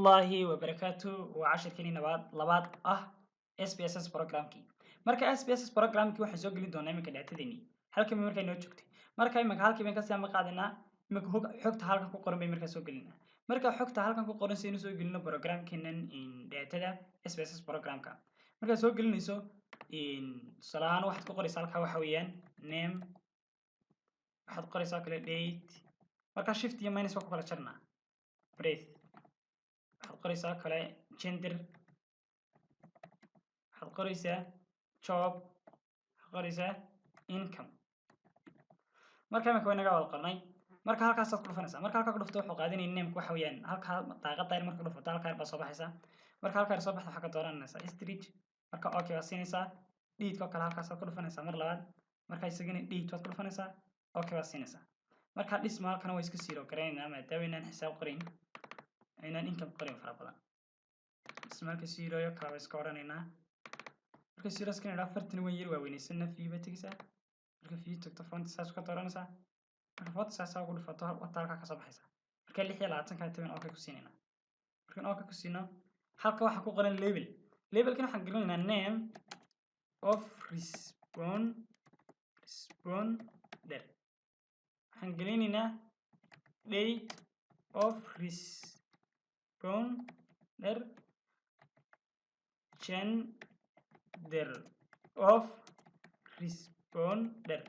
Waraxmatullaahi wabarakaatu. Waa cashirkeenii labaad ah SPSS programkii. Marka SPSS programkii waxaan soo gelin doonaa iminka datadeenii halkan bay markaa inoo joogtay. Marka iminka halkii bayn kasii ama qaadanaa. Iminka xogta halkan ku qoran bay markaa soo gelinaa. Marka xogta halkan ku qoran saynu soo gelino programkeenan datada SPSS programka markaad soo gelinayso, tusaale ahaan waxaad ku qoraysaa halkaa waxa weeyaan name, waxaad qoraysaa kale date. Marka shift iyo minus waa ku kala jarnaa. Birth waxaad qoraysaa, kale gender waxaad qoraysaa, job waxaad qoraysaa, income. Marka imika way naga wada qornay. Marka halkaasaad ku dhufanaysaa. Marka halkaa ku dhufto, wuxuu qaadanaya nameka. Waxa weeyaan halkaa daaqada yar marka dhufato, halkaa yar baa soo baxaysa. Marka halkaa yar soo baxda, waxaa ka dooranaysaa stretch. Marka okay baad siinaysaa. Date oo kale halkaasaad ku dhufanaysaa mar labaad. Marka isagana date waad ku dhufanaysaa, okay baad siinaysaa. Marka decimalkana waa iska zero garaynaynaa, maadaama aynaan xisaab qorayn, aynaan income qorayn fara badan. Decimalka zero iyo kale waa iska odhanaynaa. Marka zero iska nidhaa, fartina waan yar waaweynaysanna. View baad tegaysaa. Marka view tagto, font size ka dooranaysaa. Marka font size ugu dhufato, wata halkaa kasoo baxaysa. Marka 26-ka taban okay ku siinaynaa. Markaan okay ku siino, halka waxaa ku qoran label. Labelkan waxaan gelinaynaa name of responder, waxaan gelinaynaa date of responder, gender of responder,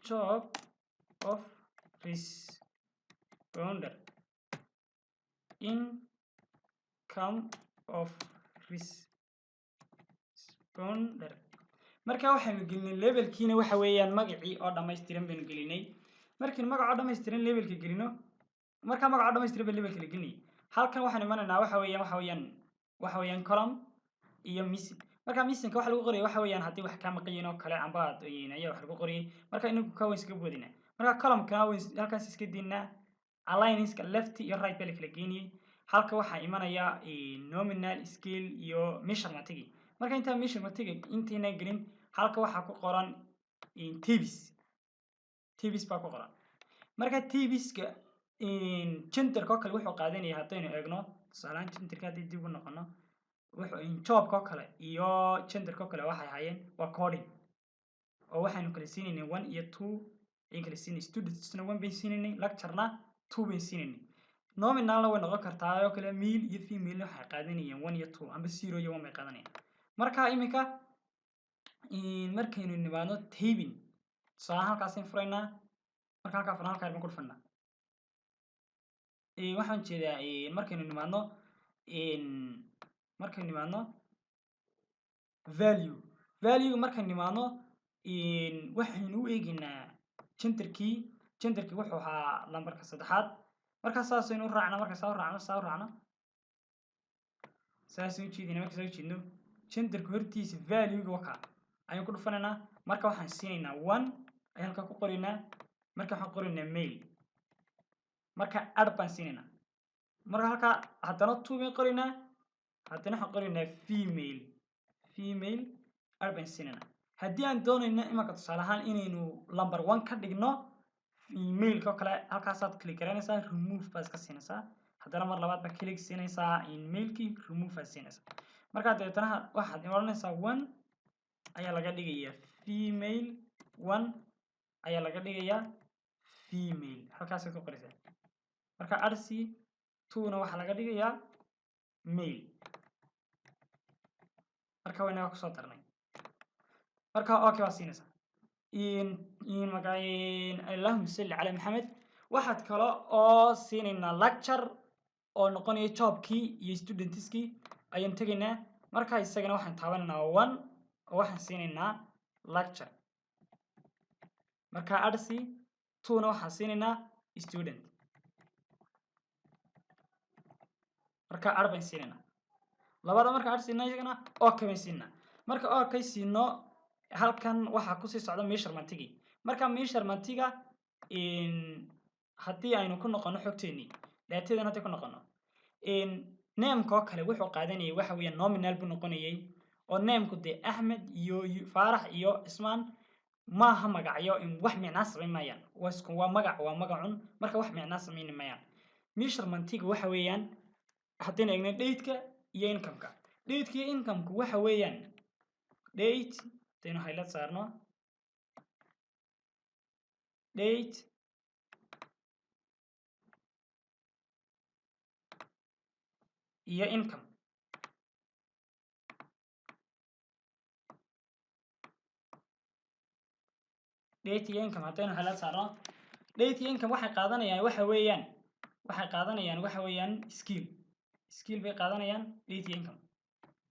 job of responder, income of responder. Marka waxaynu gelinay labelkiina, waxa weeyaan magacii oo dhammaystiran baynu gelinay. Markiinu magac oo dhammaystiran labelka gelino, markaa magac oo dhammaystiran baa labelka la gelinayay. Halkan waxaan imanaynaa waxa weeyaan column iyo missing. Marka missingka waxa lagu qoraya waxa weeyaan haddii wax kaa maqan yihiin oo kale amba aad ayaa wax lagu qorayay. Marka inagu ka wayn iskaga boodinaa. Marka columnkana wayn halkaas iska diinaa. Aligniska left iyo right baa la kala geynayay. Halka waxaa imanaya nominal scale iyo measurementigi. Marka intaa measurementigi intayna gelin, halka waxaa ku qoran types. Types baa ku qoran. Marka typeska genderka oo kale wuxuu qaadanaya, haddaynu eegno tusaalehaan genderka, haddii dib u noqono, wuxuu jobka oo kale iyo genderka oo kale waxay ahaayeen waa coding, oo waxaynu kala siinaynay one iyo two ayaan kala siinay. Studentsna one bayn siinaynay, lecturena two bayn siinaynay. Nominalna way noqon kartaa oo kale male iyo female waxay qaadanayeen one iyo two amba zero iyo one bay qaadanayaan. Marka iminka markaynu nimaadno typing, tusaale halkaasaan furaynaa. Marka halkaa furan, halkaa baan ku dhufanaa. Waxaan jeedaa markaynu nimaadno value. Value markaynu nimaadno, waxaynu u eegaynaa genderkii. Genderkii wuxuu ahaa lambarka saddexaad. Markaa saasaynu u raacno. Marka saa u raacno, saa u raacno, saasaynu ujeedina. Marka saa ujeedno, genderka hortiisa valuega waka ayaan ku dhufanaynaa. Marka waxaan siinaynaa one ayaan halkaa ku qoraynaa. Marka waxaan qoraynaa male. Marka add baan siinaynaa. Marka halkaa haddana two baan qoraynaa. Haddana waxaan qoraynaa female. Female add baan siinaynaa. Haddii aan doonayno imanka tusaale ahaan inaynu number one ka dhigno femaleka oo kale, halkaasaad click garanaysaa, remove baad iska siinaysaa. Haddana mar labaad baad click siinaysaa in malekii, remove baad siinaysaa. Markaa dabeetana waxaad odhanaysaa one ayaa laga dhigayaa female, one ayaa laga dhigayaa female, halkaasaad ku qoraysaa. Marka rc two-na waxaa laga dhigayaa male. Marka waynaga kusoo darnay. Marka okay waa siinaysaa. Allahuma salli calaa Maxamed. Waxaad kale oo siinaynaa lecture oo noqonaya jobkii iyo studentskii ayaan tegaynaa. Marka isagana waxaan taabanaynaa one oo waxaan siinaynaa lecture. Marka rc two-na waxaan siinaynaa student. Marka add bayn siinaynaa labada. Marka add siina, isagana okay bayn siinaa. Marka okay siino, halkan waxaa kusii socda measurementigii. Marka measurementiga haddii aynu ku noqono xogteennii datadan, haddii ku noqono nameka oo kale, wuxuu qaadanayay waxa weeyaan nominal buu noqonayay, oo nameku dee Axmed iyo Faarax iyo Cismaan maaha magacyo in wax micnaa samayn maayaan. Waa isku, waa magac, waa magacun. Marka wax micnaa samayni maayaan. Measurementiga waxa weeyaan, haddaynu eegno dateka iyo incomeka, dateka iyo incomeku waxa weeyaan date. Haddaynu highlight saarno date iyo income, date iyo income, haddaynu highlight saarno date iyo income, waxay qaadanayaan waxa weeyaan, waxay qaadanayaan waxa weeyaan scale. Scale bay qaadanayaan date iyo income.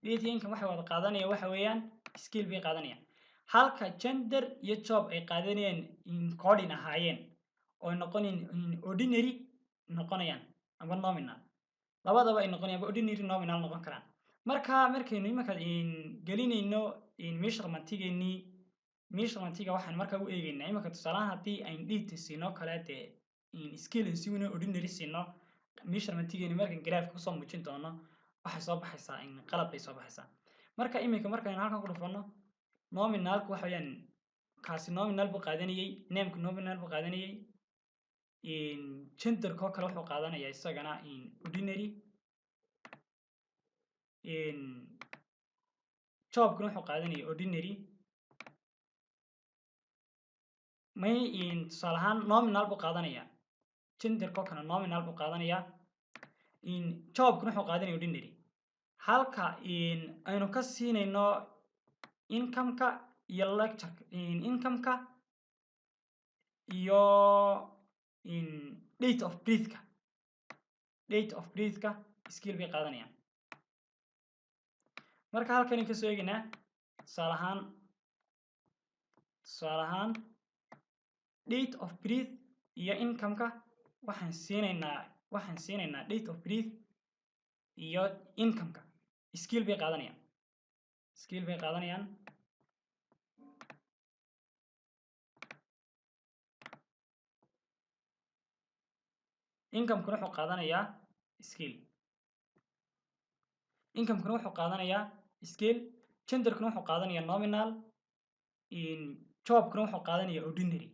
Date iyo income waxay wada qaadanayaan waxa weeyaan scale bay qaadanayaan, halka gender iyo job ay qaadanayaan encoding ahaayeen oo noqonayn ordinary noqonayaan ama nominal, labadaba ay noqonayaan, ordinary, nominal noqon karaan. Marka markaynu imanka gelinayno measurementigeenii, measurementiga waxaan markaa u eegaynaa imanka tusaalahan, haddii aynu date siino kale, dee scale siino, ordinary siino, measurementigeeni markan graafka kusoo muujin doono waxay soo baxaysaa in qalad bay soo baxaysaa. Marka iminka markaynu halkan ku dhufano, nominalku waxa weeyaan kaasi nominal buu qaadanayay, nameka nominal buu qaadanayay. Genderka oo kale wuxuu qaadanayaa isagana ordinary, jobkuna wuxuu qaadanaya ordinary. May, tusaale ahaan nominal buu qaadanayaa, genderka oo kale nominal buu qaadanayaa, jobkuna wuxuu qaadanaya ordinary, halka aynu ka siinayno incomeka iyo lectureka, incomeka iyo date of birthka. Date of birthka scale bay qaadanayaan. Marka halkani kasoo eegaynaa, tusaale ahaan date of birth iyo incomeka waxaan siinaynaa date of birth iyo incomeka scale bay qaadanayaan, scale bay qaadanayaan. Incomekuna wuxuu qaadanayaa scale, incomekuna wuxuu qaadanayaa scale, genderkuna wuxuu qaadanayaa nominal, jobkuna wuxuu qaadanayaa ordinary.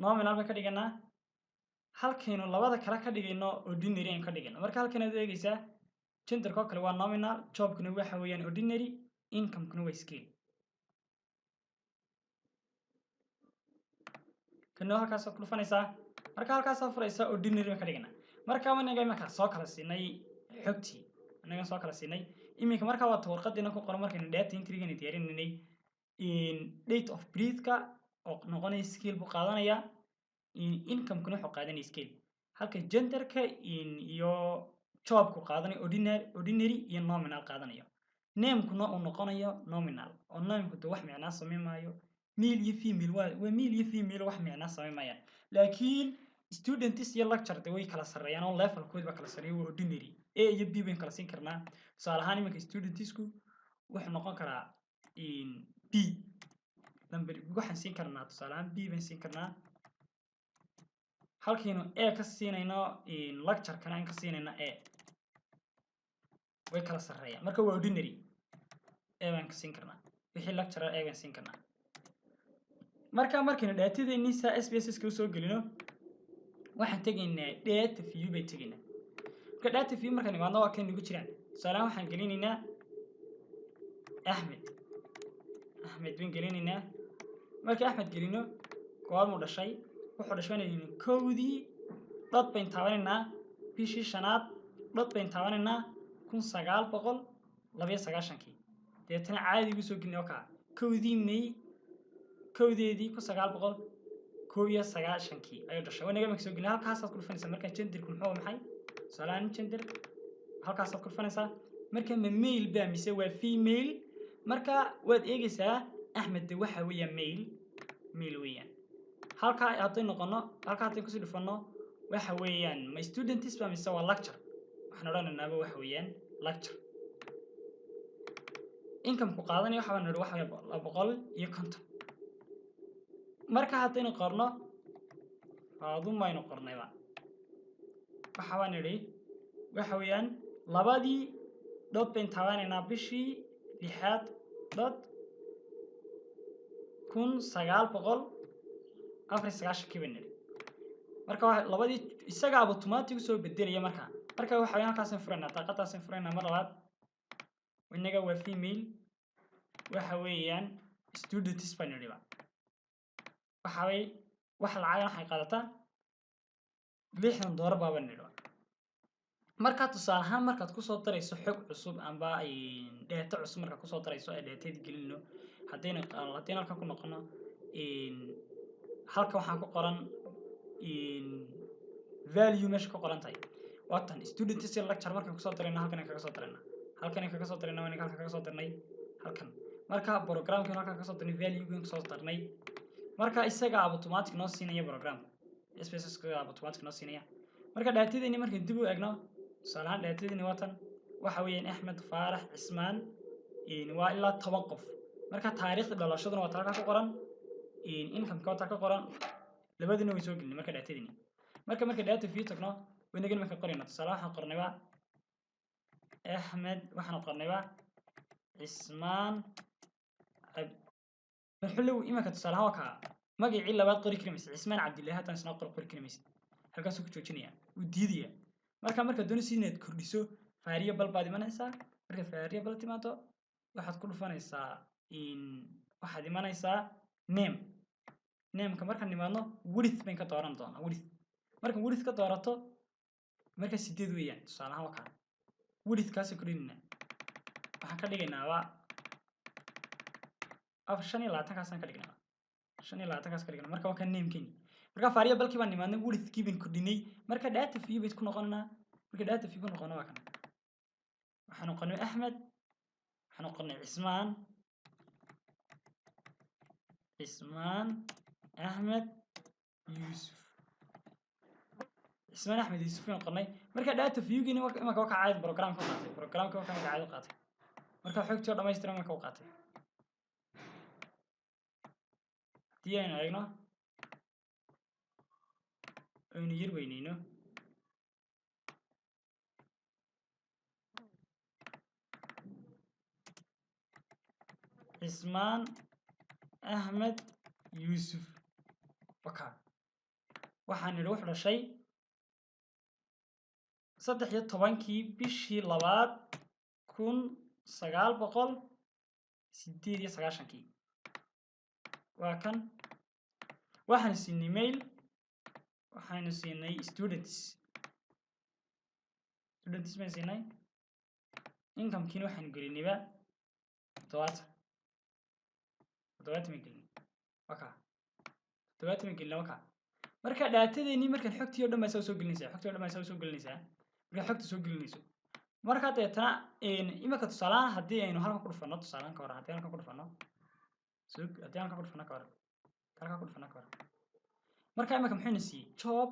Nominal baan ka dhiganaa, halkaynu labada kale ka dhigayno ordinary aynu ka dhigayno. Marka halkan aad eegaysaa, genderka oo kale waa nominal, jobkuna waxa weeyaan ordinary, incomekuna waa scale. Kana halkaasaad ku dhufanaysaa, marka halkaasaad furaysaa, ordinary baan ka dhiganaa. Marka inaga imanka soo kala siinay xogtii, inaga soo kala siinay iminka. Marka waa warqadiina ku qoran markaynu data entry-gana diyaarinaynay, date of birth-ka oo noqonaya scale buu qaadanayaa, income-kuna wuxuu qaadanaya scale, halka genderka iyo jobku qaadanayo ordinary iyo nominal qaadanayo, namekuna uu noqonayo nominal, oo nameku de wax micnaa samayn maayo. Male iyo female waa male iyo female, wax micnaa samayn maayaan, laakiin students iyo lecture de way kala sarreeyaan oo levelkood baa kala sarreeya, waa ordinary. A iyo B bayn kala siin karnaa. Tusaale ahaan iminka studentsku wuxuu noqon karaa B number, waxaan siin karnaa tusaale ahaan B baan siin karnaa, halkiinu A ka siinayno lecture-kana aan ka siinayno A. Way kala sarreeyaan, marka waa ordinary. A baan ka siin karnaa wixii lecturer, A baan siin karnaa. Marka markaynu datadeennii saa SPSS ka usoo gelino, waxaan tegaynaa data view bay tegaynaa. Marka data view markaan imaadno, waa kan nagu jiraan. Tusaalehaan waxaan gelinaynaa Axmed, Axmed baan gelinaynaa. Markii Axmed gelino, goormuu dhashay? Wuxuu dhashay baan idin 1dii dot bayn taabanaynaa, bishii shanaad dot bayn taabanaynaa, 1992-kii. Deetana caadi ugu soo gelinay oo kaa 1dii May 1deedii 1991-kii ayuu dhashay. Waa naga imika soo gelinay. Halkaasaad ku dhufanaysaa. Marka genderku muxuu maxay? Tusaalehaan gender halkaasaad ku dhufanaysaa. Marka ma male baa mise waa female? Marka waad eegaysaa, Axmed de waxa weeyaan male, male weeyaan. Halkaa hadday noqono, halkaa hadday kusii dhufanno, waxa weeyaan ma students ba mise waa lecture? Waxaan odhanaynaaba waxa weeyaan lecture. Income-ku qaadanaya waxa baan nidhi waxa weeyaan 250. Marka haddaynu qorno faadun baynu qornayba, waxa baan nidhi waxa weeyaan labadii dot bayn taabanaynaa, bishii lixaad. dot 1994 baynu nidhi. Marka labadii isagaa automatic usoo bedelaya. Marka waxa weeyaan halkaasaan furaynaa, daaqadaasaan furaynaa mar labaad. Inaga waa female, waxa weeyaan students baynu nidhi ba. Waxa way wax lacagan waxay qaadataa $60 baaba nidhi ba. Marka tusaale ahaan markaad kusoo darayso xog cusub amba data cusub, markaad kusoo darayso ee dataed gelino, haddaynu halkan ku noqono, halkan waxaan ku qoran value meesha ku qoran tahay waa tan students lecture. Markaan kusoo darayno halkan kaga soo darayna, halkan kaga soo darayna, waan halkan kaga soo darnay halkan. Marka programkan halkan kaga soo darnay, value kusoo darnay. Marka isaga automatic noo siinaya programka SPSS ka automatic noo siinaya. Marka datadeeni markaan dib u eegno, tusaale ahaan datadeeni waa tan, waxa weeyaan Axmed Faarax Cismaan, waa ilaa 10 qof. Marka taariikhda dhalashaduna waa ta halkaa ku qoran, income-ka waa ta ka qoran, labadina way soo gelinay. Marka datadeeni marka data view tagno, waynagan marka qorayna, tusaale waxaan qornayba Axmed, waxaan qornayba Cismaan Maxullow. Imanka tusaale ahaan waa kaa magacii labaad qori kari maysid, Cismaan Cabdillahi haddaan isna qori kari maysid, halkaasuu ku joojinaya, wuu diidaya. Marka markaad doonaysid inaad kordhiso, variable baad imanaysaa. Markaad variable timaado, waxaad ku dhufanaysaa, waxaad imanaysaa name. Nameka markaan nimaadno, width bayn ka dooran doonaa. Width markaan width ka doorato, marka 8 weeyaan. Tusaale ahaan waa kaa width kaasoo kordhinayna, waxaan ka dhigaynaaba 25 kaasaan ka dhignaa, 25 kaas ka dhignaa. Marka waa kan namekeeni. Marka variable-kii baan nimaadnay, width-kii baan kordhinay. Marka data view bayd ku noqonanaa. Marka data view ku noqono, waa kan, waxaan noqonay Axmed, waxaan noqonay Cismaan, Cismaan Axmed Yuusuf, Cismaan Axmed Yuusuf baan noqonay. Marka data view-giina imanka waa ka caadi programka u qaatay, programka waa ka caadi u qaatay. Marka xogtii oo dhammaystiran marka u qaatay, haddii aynu eegno, aynu yar weyneyno, Cismaan Axmed Yuusuf waka. Waxaan nidhi wuxuu dhashay 13-kii bishii labaad 1998-kii. Waa kan, waxaanu siinay male, waxaanu siinay students, students baan siinay. Incomekiina waxaanu gelinayba 70, 70 baan gelinay, waka 70 baan gelinay, waka. Marka datadeennii markaan xogtii oo dhan baa saa soo gelinaysaa, xogtii oo dhan baa saa soo gelinaysaa. Markaa xogta soo gelinayso, marka deetana iminka tusaalahaan haddii aynu halkan ku dhufano, tusaalahaan ka hor haddii halkan ku dhufano, soo haddii halkan ku dhufano ka hor, halkan ku dhufano ka hor, marka iminka muxuuna siiyey job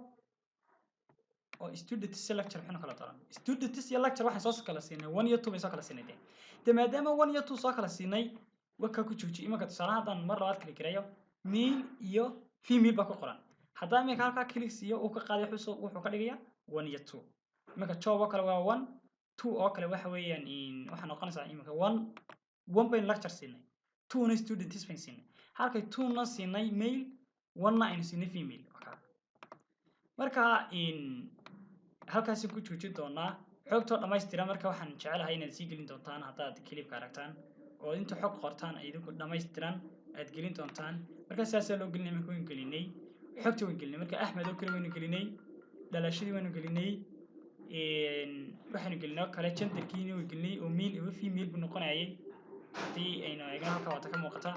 oo students lecture. Muxuuna kala dooran students iyo lecture? Waxaan soo kala siinay one iyo two bay soo kala siinay. De maadaama one iyo two soo kala siinay, waka ku joojiy. Iminka tusaalahaan haddaan mar labaad kala gareeyo, male iyo female baa ku qoran. Haddaan iminka halkaa click siiyo, uu ka qaaday, wuxuu ka dhigayaa one iyo two. Iminka job oo kale waa one, two oo kale waxa weeyaan, waxaa noqonaysaa iminka one, one baynu lecture siinay, two-na students bayn siinay. Halkay two-na siinay male, one-na aynu siinay female. Marka halkaasaan ku joojin doonaa xogtoo dhammaystiran. Marka waxaan jecelahay inaad sii gelin doontaan haddaad clipka aragtaan oo inta xog qortaan idinku dhammaystiran aad gelin doontaan. Marka sidaasaa loo gelinay. Marka waynu gelinay xogta, waynu gelinay. Marka Axmed oo kale waynu gelinay, dhalashadii waynu gelinay, waxaynu gelinay oo kale genderkiina waynu gelinay oo male iyo female buu noqonayay. Haddii aynu eegno halka, waata ka muuqata,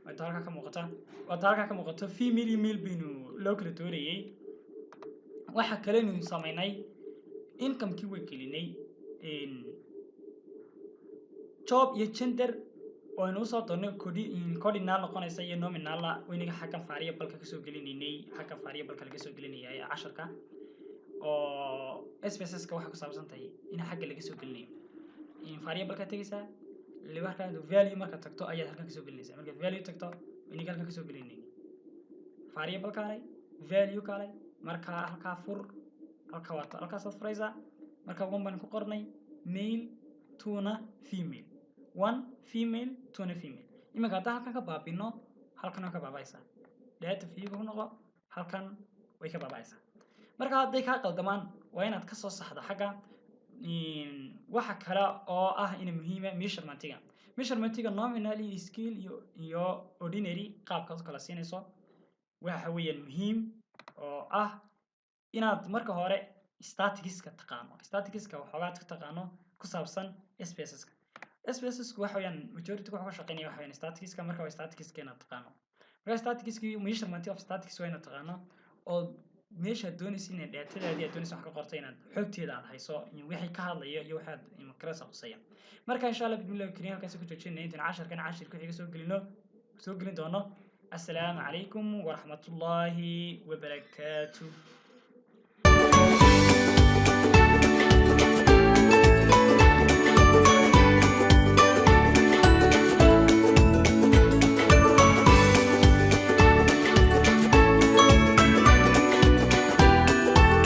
waata halka ka muuqata, waata halka ka muuqato, female iyo male baynu loo kala doorayay. Waxa kalenu samaynay incomekii way gelinay, job iyo gender oo aynu usoo doonnay cardinal noqonaysa iyo nominala. Waynaga xaggan variable-ka kasoo gelinaynay, xaggan variable-ka laga soo gelinaya ee casharka oo SPSS-ka waxay ku saabsan tahay in xagga laga soo gelinayo. Variable-ka tegaysaa, markaa value marka tagto ayaad halkan kasoo gelinaysaa. Markaad value tagto, waynaga halkan kasoo gelinaynay variable kaalay, value kaalay. Marka halkaa fur, halka waata, halkaasaad furaysaa. Marka one baan ku qornay male, two-na female. One female, two-na female. Iminka haddaan halkan ka baabino, halkan way ka baabaysaa. Data view ku noqo, halkan way ka baabaysaa. Marka hadday kaa qaldamaan, waa inaad kasoo saxda xagga. Waxa kale oo ah ina muhiima measurementiga. Measurementiga nominal iyo scale iyo ordinary qaabkaad u kala siinayso waxa weeyaan muhiim oo ah inaad marka hore statisticska taqaano, statisticska waxoogaa ka taqaano ku saabsan SPSS-ka. SPSS-ku waxa weeyaan majority wuxuu ka shaqeynaya waxa weeyaan statisticska. Marka waa statisticska inaad taqaano. Marka statisticska iyo measurement of statistics waa inaad taqaano, oo meeshaad doonaysa inaad datadaadii aad doonaysa wax ka qorto, inaad xogteeda aad hayso iyo wixii ka hadlaya iyo waxaad kala quseeya. Marka insha Allah bismillahi kariim halkaas ku joojinayna intaan casharkan cashir ku xiga soo gelin doono. Assalaamu calaykum waraxmatullaahi wabarakaatu.